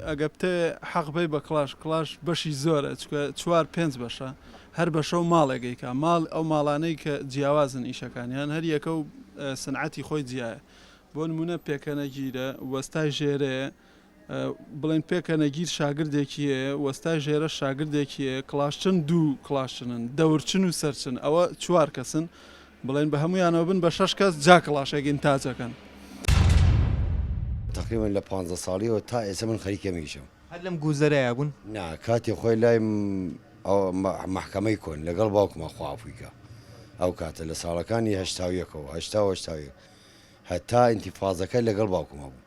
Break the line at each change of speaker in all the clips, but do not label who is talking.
ئەگە بتەوێ حەق بەی بە کڵاش، کڵاش بەشی زۆرە چونکە چوار پێنج بەشە هەر بەشە و ماڵێک ئەیکا ماڵ ئەو ماڵانەی کە جیاوازن ئیشەکانیان هەر یەکە و سنعەتی خۆی جیایە بۆ نموونە پێکەنەگیرە وەستای ژێرەیە بڵێن پێکەنەگیر شاگردێکی هەیە وەستای ژێرە شاگردێکی هەیە کڵاشچن دوو کڵاشچنن دەورچن و سەرچن ئەوە چوار کەسن بڵێن بە هەموویانەوە بن بە شەش کەس جا کڵاشێک ئینتاج ئەکەن.
تەقریبەن لە پانزە ساڵیەوە تا ئێستا من خەریکی ئەم ئیشەم.
هەر لەم گوزەرەیا بوون؟
نا کاتی خۆی لای مەحکەمەی کۆن لەگەڵ باوکما خوا عەفوی کا ئەو کاتە لە ساڵەکانی هەشتاویەکەوە هەشتا و هەشتاویەک هەتا ئینتیفازەکە لەگەڵ باوکما بوو.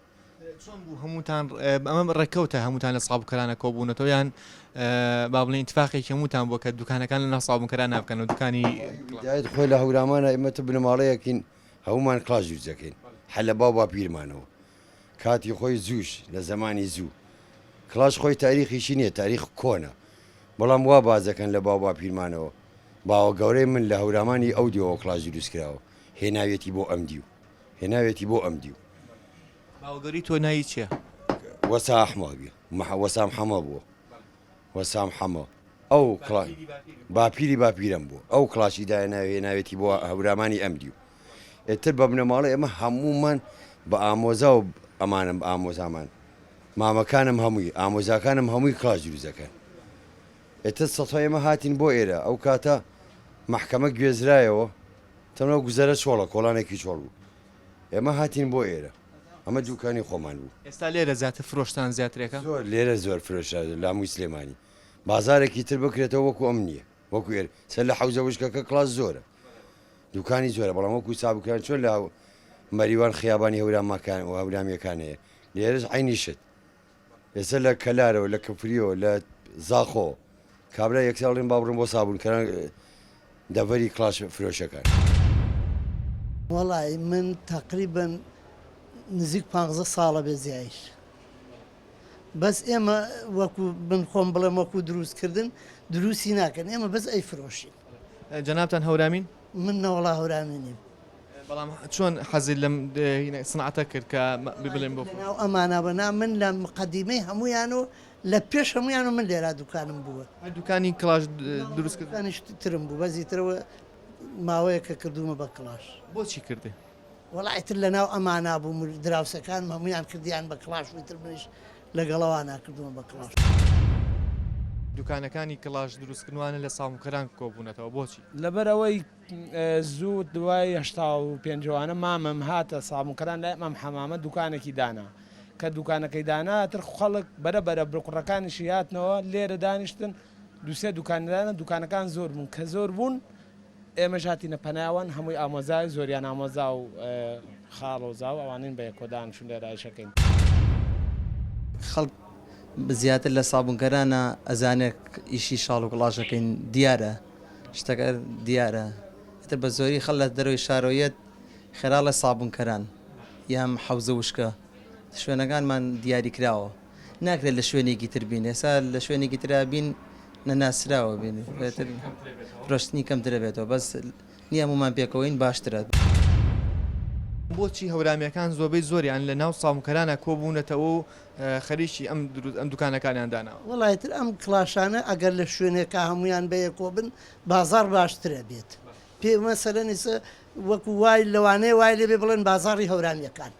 چۆن بوو هەمووتان ئەمە ڕێککەوتە هەمووتان لە سابوونکەرانە کۆبوونەتەوە یان با بڵێین ئیتفاقێکی هەمووتان بووە کە دوکانەکان لە ناو سابوونکەران نابکەن و دوکانی
دایت خۆی لە هەورامانە ئێمە تە بنەماڵەیەکین هەموومان کڵاش دروست دەکەین هەر لە باو باپیرمانەوە کاتی خۆی زووش لە زەمانی زوو کڵاش خۆی تاریخیشی نییە تاریخ کۆنە بەڵام وا باس دەکەن لە باو باپیرمانەوە باوە گەورەی من لە هەورامانی ئەو دیوەوە کڵاش دروست کراوە هێناویەتی بۆ ئەم دیو هێناویەتی بۆ ئەم دیو.
باوەگەوری تۆ ناوی چیە؟
وەسا ئەحمە بی مح وەسام حەمە بووە وەسام حەمە ئەو کڵا باپیری باپیرم بوو ئەو کڵاشی دایە ناوی هێناوێتی بۆ هەورامانی ئەم دیو ئێتر بە بنەماڵە ئێمە هەموومان بە ئامۆزا و ئەمانم بە ئامۆزامان مامەکانم هەمووی ئامۆزاکانم هەمووی کڵاش دروست دەکەن ئێتر سەتا ئێمە هاتین بۆ ئێرە ئەو کاتە مەحکەمە گوێزرایەوە تەنۆ گوزەرە چۆڵە کۆڵانێکی چۆڵ بوو ئێمە هاتین بۆ ئێرە ئەمە دوکانی خۆمان بوو.
ئێستا لێرە زیاتر فرۆشتان زیاترێکە؟
زۆر لێرە زۆر فرۆشرا لە هەمووی سلێمانی بازارێکی تر بکرێتەوە وەکو ئەم نییە وەکو ئێرە سەر لە حەوزە وشکەکە کڵاس زۆرە دوکانی زۆرە بەڵام وەکو سابکران چۆن لە مەریوان خیابانی هەورامەکان و هەورامیەکان هەیە لێرەش عەینی شت ئێستا لە کەلارەوە لە کفریەوە لە زاخۆ کابرا یەکسەر ئەڵێن با بڕۆین بۆ سابوونکەران دەڤەری کڵاش فرۆشەکان.
وەڵای من تەقریبەن نزیک پانزە ساڵە بێ زیایش بەس ئێمە وەکو من خۆم بڵێم وەکو دروست کردن دروستی ناکەن ئێمە بەس ئەیفرۆشین.
جەنابتان هەورامین؟
من نەوەڵا هەورامی نیم.
بەڵام چۆن حەزت لەم سنعەتە کرد کە بڵێن بۆ
ناو ئەمانە بە نا من لە مقدمەی هەمویان و لە پێش هەمویان و من لێرا دوکانم بووە.
هەر دوکانی کڵاش دروست کرد؟
دوکانی شتی ترم بوو بەس ئیترەوە ماوەیەکە کردوومە بە کڵاش.
بۆچی کردی؟
وەڵا ئیتر لە ناو ئەمانا بووم و دراوسێکانم هەمویان کردیان بە کڵاش و ئیتر منیش لەگەڵەوانا کردوومە بە کڵاش.
دوکانەکانی کڵاش دروستکردنوانە لە ساموکەران کۆبوونەتەوە بۆچی؟
لەبەرئەوەی زوو دوای 85 ەوانە مامم هاتە سابونکەران لای مام حەمامە دوکانێکی دانا کە دوکانەکەی دانا تر خەڵک بەرە بەرە کوڕەکانیشی هاتنەوە لێرە دانیشتن دوسێ دوکان دانا دوکانەکان زۆر بوون کە زۆر بوون ئێمەش هاتینە پەناوان هەمووی ئامۆزای زۆریان ئامۆزا و خاڵۆزا و ئەوانین بە یەکۆ دانیشتون لێرە ئیشەکەین.
خەڵک زیاتر لە سابونکەرانە ئەزانێ ئیشی شاڵ و کڵاش ئەکەین دیارە شتەکە دیارە ئیتر بە زۆری خەڵ لە دەرەوەی شارەوە یەت خێرا ڵێ سابونکەران یان حەوزە وشکە شوێنەکانمان دیاری کراوە ناکرێت لە شوێنێکی تر بین ئێستا لە شوێنێکی ترا بین نەناسراوە بین فرۆشتنی کەمترە بێتەوە بەس نییە هەموومان پێکەوەین باشترە.
بۆچی هەورامیەکان زۆربەی زۆریان لە ناو سابونکەرانە کۆبوونەتەوە و خەریکی ئەم دروست ئەم دوکانەکانیان داناوە.
وەڵا ئیتر ئەم کڵاشانە ئەگەر لە شوێنێکا هەموویان بەیەکۆ بن بازاڕ باشترە بێت پێ مەسەلەن ئیسە وەکو وای لەوانەیە وای لێبێ بڵێن بازاڕی هەورامیەکان.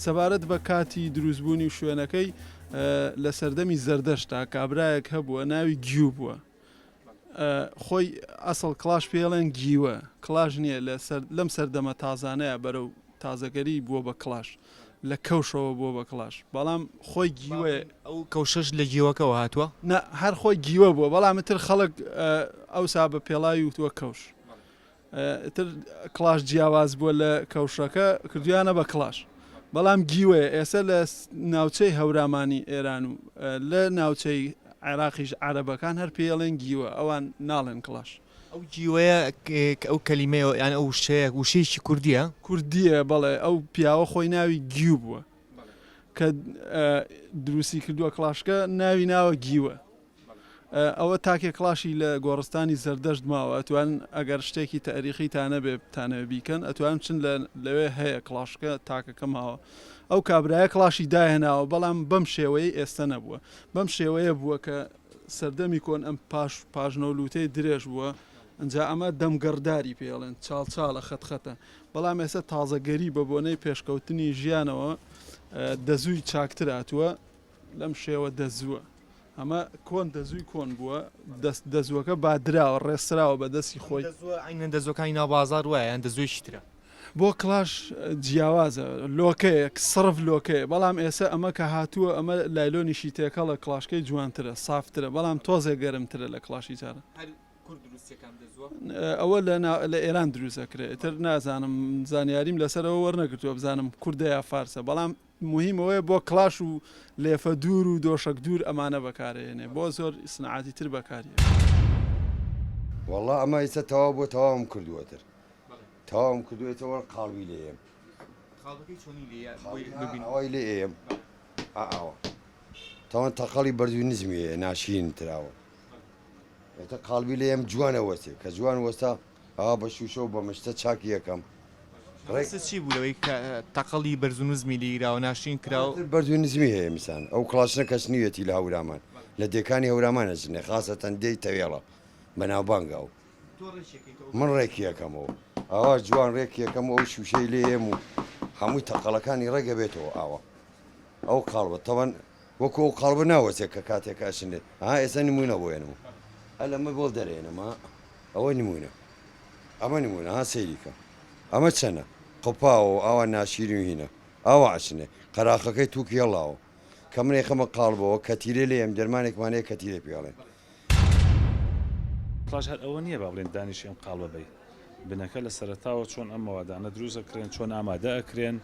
سەبارەت بە کاتی دروستبوونی و شوێنەکەی لە سەردەمی زەردەشتا کابرایەک هەبووە ناوی گیو بووە خۆی ئەسڵ کڵاش پێڵێن گیوە کڵاش نییە لەم سەردەمە تازانەیە بەرەو تازەگەری بووە بە کڵاش لە کەوشەوە بووە بە کڵاش بەڵام خۆی گیوەیە.
ئەو کەوشەش لە گیوەکەوە هاتووە؟
نا هەر خۆی گیوە بووە بەڵام ئیتر خەڵک ئەوسا بە پێڵاوی وتووە کەوش. ئیتر کڵاش جیاواز بووە لە کەوشەکە کردویانە بە کڵاش بەڵام گیوەیە ئێستا لە ناوچەی هەورامانی ئێران و لە ناوچەی عێراقیش عەرەبەکان هەر پێڵێن گیوە ئەوان ناڵێن کڵاش.
ئەو گیوەیە کە ئەو کەلیمەیە یان ئەو وشەیە وشەیەکی کوردییە؟
کوردییە بەڵێ ئەو پیاوە خۆی ناوی گیو بووە کە دروستی کردووە کڵاشکە ناوی ناوە گیوە. ئەوە تاکێ کڵاشی لە گۆڕستانی زەردەشت ماوە ئەتوان ئەگەر شتێکی تەئریخی تا نەبێ بتانەوێ بیکەن ئەتوان بچن لە لەوێ هەیە کڵاشکە تاکەکە ماوە ئەو کابرایە کڵاشی داهێناوە بەڵام بەم شێوەیەی ئێستە نەبووە بەم شێوەیە بووە کە سەردەمی کۆن ئەم پاش پاژنەو لووتەی درێژ بووە ئینجا ئەمە دەمگەڕداری پێ ئەڵێن چاڵ چاڵە خەت خەتە بەڵام ئێستا تازەگەری بە بۆنەی پێشکەوتنی ژیانەوە دەزووی چاکتر هاتووە لەم شێوە دەزووە ئەمە کۆن دەزووی کۆن بووە دەست دەزووەکە بادراوە ڕێسراوە بە دەستی خۆی.
دەزووە عەینەن دەزووەکانی ناو بازاڕ وایە یان دەزوویەکی ترە؟
بۆ کڵاش جیاوازە لۆکەیە سڕف لۆکەیە بەڵام ئێسە ئەمە کە هاتووە ئەمە لایلۆنیشی تێکەڵە کڵاشکەی جوانترە سافترە بەڵام تۆزێک گەرمترە لە کڵاشی جاران.
هەر کورد دروستی ئەکا ئەم دەزووە؟
ئەوە لە لە ئێران دروست ئەکرێ ئیتر نازانم زانیاریم لەسەر ئەوە وەرنەگرتووە بزانم کوردە یا فارسە بەڵام موهیم ئەوەیە بۆ کڵاش و لێفە دوور و دۆشەک دوور ئەمانە بەکارئەیەنێ بۆ زۆر سنعاتی تر بەکاری ئەیەنێ.
وەڵا ئەمە ئیستا تەواو بۆ تەواوم کردووە تر تەواوم کردووە ئێستا وەر قاڵبی لێ ئێم.
قاڵبەکەی چۆنی لێیە بۆی ببینم.
ئاوای لێ ئێم ئا ئاوا تاوان تەقەڵی بەرز و نزمی هەیە ناشیرین تراوە ئێستا قاڵبی لێ ئێم جوانە وەستێ کە جوان وەستا ئاوا بە شووشە و بە مشتە چاکی ئەکەم.
مەبەستت چی بوو لەوەی کە تەقەڵی بەرز و نزمی لێگیراوە ناشرین کراوە؟
بەرز و نزمی هەیە میسان ئەو کڵاچنە کە چنیویەتی لە هەورامان لە دێکانی هەورامان ئەچنێ خاسەتەن دێی تەوێڵە بەناوبانگە ئەو.
تۆ ڕێکی ئەکەیتەوە؟
من ڕێکی ئەکەمەوە ئاوا جوان ڕێکی ئەکەم و ئەو شووشەی لێیەم و هەمووی تەقەڵەکانی ڕێک ئەبێتەوە ئاوا ئەو قاڵبە تەبەن وەکو ئەو قاڵبە ناوەچێ کە کاتێک ئەچنێت ها ئێستا نموونە بۆ ئێنم ئەلەمە بۆ دەرێنم ها ئەوە نموونە. ئەمە نمونە ها سەیری کە ئەمە چەنە قوپاوە و ئاوا ناشیرین و هینە ئاوا ئەچنێ قەراخەکەی توکی هەڵاوە کە من ئەیخەمە قاڵبەوە کەتیرێ لێیەم دەرمانێکمان هەیە کەتیرێ پێ ئەڵێن.
کڵاش هەر ئەوە نییە با بڵێین دانیشی ئەم قاڵبە بەی بنەکە لە سەرەتاوە چۆن ئەم مەوادانە دروست ئەکرێن چۆن ئامادە ئەکرێن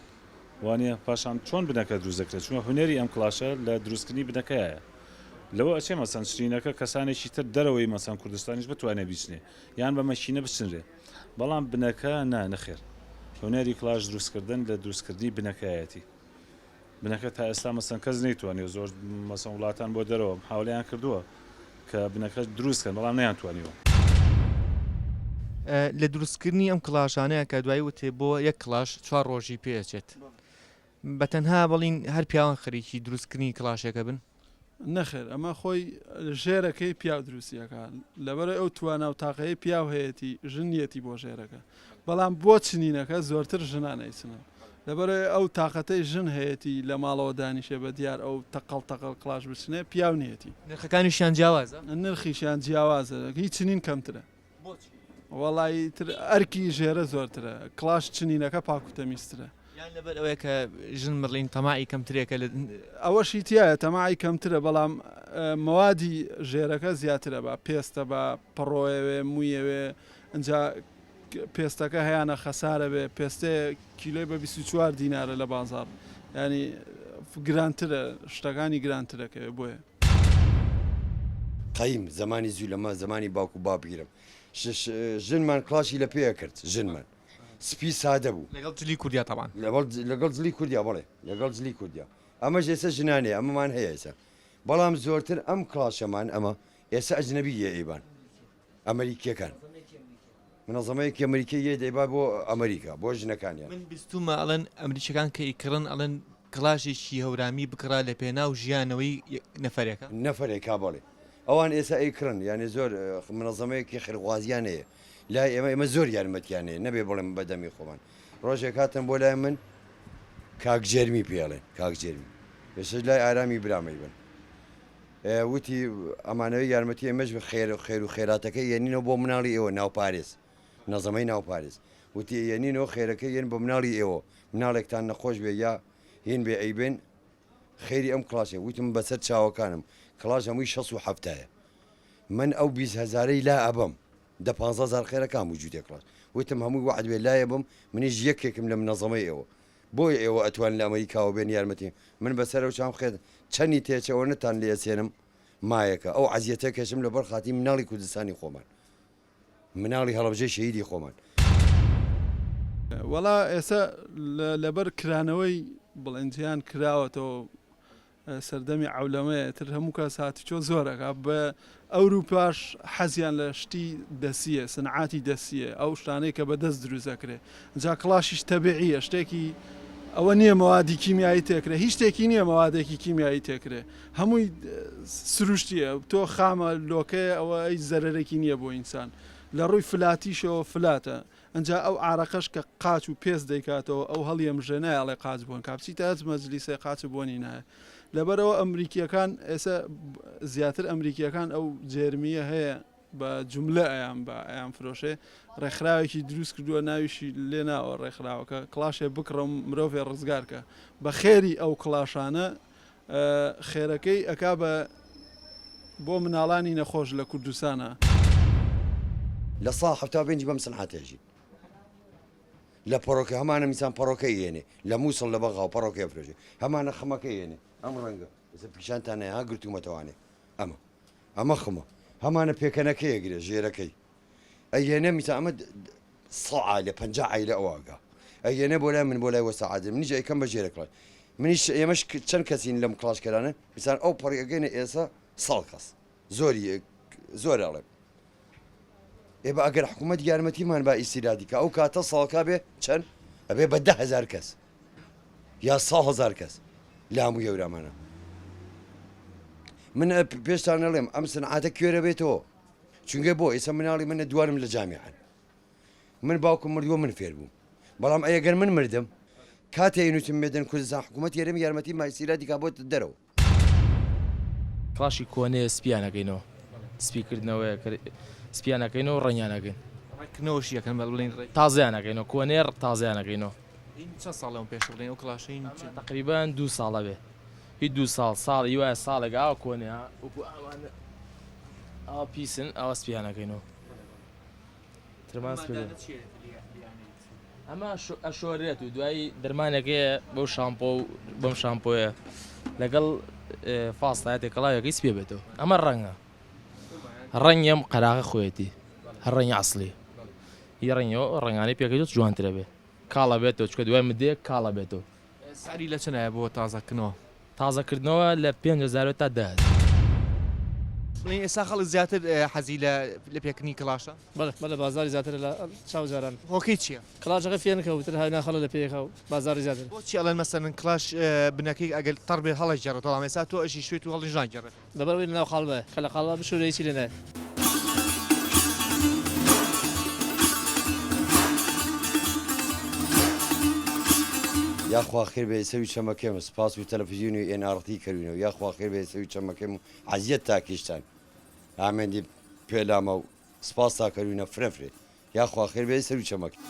وانە پاشان چۆن بنەکە دروست دەکرێت چونکە هونەری ئەم کڵاشە لە دروستکردنی بنەکەیە لەوە ئەچێ مەسەن چنینەکە کەسانێکی تر دەرەوەی مەسەن کوردستانیش بتوانێت بیچنێ یان بە مەکینە بچنرێ بەڵام بنەکە نا نەخێر هونەری کڵاش دروستکردن لە دروستکردنی بنەکایەتی بنەکە تا ئێستا مەسەن کەس نەیتوانیوە زۆر مەسەن وڵاتان بۆ دەرەوە محاولەیان کردووە کە بنەکە دروست کەن بەڵام نەیانتوانیوە.
لە دروستکردنی ئەم کڵاشانەیە کە دوایی وتێ بۆ یەک کڵاش چوار ڕۆژی پێ ئەچێت بە تەنها بەڵین هەر پیاوان خەریکی دروستکردنی کڵاشێکە بن؟
نەخێر ئەمە خۆی ژێرەکەی پیاو دروستی ئەکا لەبەرئەوەی ئەو توانا و تاقەیەی پیاو هەیەتی ژن نیەتی بۆ ژێرەکە بەڵام بۆ چنینەکە زۆرتر ژنان ئەیچنن لەبەرئەوەی ئەو تاقەتەی ژن هەیەتی لە ماڵەوە دانیشێ بە دیار ئەو تەقەڵ تەقەڵ کڵاش بچنێ پیاو نیەتی.
نرخەکانیشیان جیاوازە؟
نرخیشیان جیاوازە هی چنین کەمترە.
بۆچی؟
وەڵا ئیتر ئەرکی ژێرە زۆرترە کڵاش چنینەکە پاک و تەمیزترە.
یان لەبەر ئەوەیە کە ژن بڵێین تەماعی کەمترێکە لە.
ئەوەشی تیایە تەماعی کەمترە بەڵام مەوادی ژێرەکە زیاترە بە پێستە بە پەڕۆیەوێ مویەوێ ئینجا پێستەکە هەیانە خەسارە بێ پێستەیە کیلۆی بە 24 دینارە لە بازاڕ یانی گرانترە شتەکانی گرانترەکەوێ بۆیە.
قەیم زەمانی زوو لەمە زەمانی باوک و باپیرم ژنمان کڵاشی لە پێ ئەکرد ژنمان سپی سادە بوو.
لەگەڵ جلی کوردیا تەبعەن.
لەگەڵ جلی کوردیا بەڵێ لەگەڵ جلی کوردیا ئەمەش ئێستا ژنانەیە ئەمەمان هەیە ئێستا بەڵام زۆرتر ئەم کڵاشەمان ئەمە ئێستا ئەجنەبی یە ئەیبان ئەمەریکیەکان منەزەمەیەکی ئەمریکی یە دەیبا بۆ ئەمریکا بۆ ژنەکانیان.
من بیستومە ئەڵێن ئەمریکیەکان کە ئیکڕن ئەڵێن کڵاشێکی هەورامی بکڕە لە پێناو ژیانەوەی نەفەرێکە.
نەفەرێکا بەڵێ ئەوان ئێستا ئەیکڕن یانێ زۆر منەزەمەیەکی خێرخوازیان هەیە لای ئێمە ئێمە زۆر یارمەتیان هەیە نەبێ بڵێم بە دەمی خۆمان ڕۆژێک هاتن بۆ لای من کاک جێرمی پێڵێن کاک جێرمی ئێستا لای ئارامی برامەی بن وتی ئەمانەوەی یارمەتی ئێمەش بە خێر خێر و خێراتەکە یەنینەوە بۆ مناڵی ئێوە ناوپارێز نەزەمەی ناوپارێز وتی یەنینەوە خێرەکە یەن بۆ مناڵی ئێوە مناڵێکتان نەخۆش بێ یا هین بێ ئەیبێن خێری ئەم کڵاشە وتم بەسەر چاوەکانم کڵاش هەمووی شەست و حەفتایە من ئەو 20 هەزارەی لا ئەبەم دە پانزە هەزار خێرەکان بوو جووتێ کڵاش وتم هەمووی وەعد بێ لایە بم منیش یەکێکم لە منەزەمەی ئێوە بۆیە ئێوە ئەتوان لە ئەمەریکاوە بێن یارمەتی من بەسەرەو چاوم خێر چەنی تێچێ ئەوەنەتان لێ ئەسێنم مایەکە ئەو عەزیەتە کێشم لەبەر خاتری مناڵی کوردستانی خۆمان مناڵی هەڵەبجەی شەهیدی خۆمان.
وەڵا ئێستا لەبەر کرانەوەی بڵێن جیهان کراوەتەوە. سەردەمی عەولەمەیە ئیتر هەموو کەس هاتوچۆ زۆر ئەکا بە ئەوروپاش حەزیان لە شتی دەسیە سنعاتی دەسیە ئەو شتانەی کە بە دەست دروست ئەکرێ جا کڵاشیش تەبیعیە شتێکی ئەوە نییە مەوادی کیمیایی تێکرێ هیچ شتێکی نییە مەوادێکی کیمیایی تێکرێ هەمووی سروشتیە تۆ خامە لۆکەیە ئەوە هیچ زەرەرێکی نییە بۆ ئینسان لە ڕووی فلاتیشەوە فلاتە ئنجا ئەو عارەقەش کە قاچ و پێست دەیکاتەوە ئەو هەڵیەمژێ نایەڵێ قاچ بۆن کا بچیتە هەچ مەجلیسێ قاچ بۆنی نایە لەبەرئەوە ئەمریکیەکان ئێسە زیاتر ئەمریکیەکان ئەو جێرمیە هەیە بە جوملە ئەیان بە ئەیان فرۆشێ ڕێکخراوێکی دروست کردووە ناویشی لێ ناوە ڕێکخراوەکە کڵاشێ بکڕە و مرۆڤێ ڕزگار کە بە خێری ئەو کڵاشانە خێرەکەی ئەکا بە بۆ مناڵانی نەخۆش لە کوردستانا.
لە سا 75 بەم سنعاتە ئەژین لە پەڕۆکە هەمانە میسان پەڕۆکە یێنێ لە مووسڵ لە بەغا و پەڕۆکە ئەفرۆشێ هەمانە خمەکە یێنێ ئەم ڕەنگە ئێستا پیشانتان نایە ها گرتوومەتەوانێ ئەمە ئەمە خمە هەمانە پێکەنەکەی ئەگرێ ژێرەکەی ئەیێنێ میسا ئەمە سە عایلە 50 عایلە ئەوە ئەگا ئەیێنێ بۆ لای من بۆ لای وەستا عادل منیش ئەیکەم بە ژێرە کڵاش منیش ئێمەش چەند کەسین لەم کڵاشکەرانە میسان ئەو پەڕی ئەگەینە ئێسا ساڵ کەس زۆری زۆر ئەڵێم ئێ بە ئەگەر حکوومەت یارمەتیمان با ئیسیرادی کە ئەو کاتە ساڵکا بێ چەند ئەبێ بە 10هزار کەس یا ساڵ هزار کەس لە هەموو یەورامانە من پێشتان نەڵێم ئەم سنعاتە کوێرە بێتەوە چونگە بۆ ئێستا مناڵی منە دوانم لە جامیعەن من باوکم مردووە من فێر بووم بەڵام ئەگەر من مردم کاتێ نووسم مێدن کوردستان حکوومەت یێرم یارمەتی مایسیرا دیکا بۆ دەرەوە.
کڵاشی کۆنەیە سپیان ئەکەینەوە سپی کردنەوەیە سپیان ئەکەینەوە ڕەنگیان ئەکەین.
ڕێککردنەوەشی ئەکەن بە بڵێین ڕێک.
تازەیان ئەکەینەوە کۆنەیە تازەیان ئەکەینەوە.
هین چەند ساڵ لەمە پێش بڵێین ئەو کڵاشە هین چ.
تەقریبەن دوو ساڵ ئەبێ هی دوو ساڵ ساڵی وایە ساڵێک ئاوا کۆنەیە وەکو ئەوانە ئاوا پیسن ئاوا سپیان ئەکەینەوە. ترمان سپی ئەمە ئەشۆرێت و دوایی دەرمانێکەیە بەو شامپۆ و بەم شامپۆیە لەگەڵ فاستایە تێکەڵاوێکی سپێ بێتەوە ئەمە ڕەنگە ڕەنگەم قەراغە خۆیەتی هەر ڕەنگی ئەسلی هی ڕەنگەوە ڕەنگانەی پێکەوت جوانترە بێ کاڵە بێتەوە چکە دوای مدەیەک کاڵە بێتەوە.
سعری لە چەنایە بۆ تازەکردنەوە؟
تازەکردنەوە لە 5000 تا 10,000.
بڵێین ئێستا خەڵک زیاتر حەزی لە لە پێکردنی کڵاشە؟
بەڵێ بەڵێ بازاڕی زیاترە لە چاو جاران.
هۆکەی چیە؟
کڵاشەکە فێنکە و تر هاوینان خەڵک لە پێیەکا و بازاڕی زیاترە.
بۆچی ئەڵێن مەسەلەن کڵاش بنەکەی ئەگەر تەڕ بێت هەڵەگێڕێت بەڵام ئێستا تۆ ئەشی شوێت و هەڵیش ناگێڕێت؟
لەبەر ئەوەی لەناو قاڵبایە کە لە قاڵبا بشورێ هیچی لێ نایەت.
یاخوا خێر بێ سەوی چەمەکەم سپاس و تەلەفزیۆنی ئێن ئاڕ تی کەروینەوە یاخوا خێر بێ سەوی چەمەکەم و عەزیەت تا کیشتان ئامێندی پێلامە و سپاس تا کەروینە فرە فرێ یاخوا خێر بێ سەوی چەمەکەم.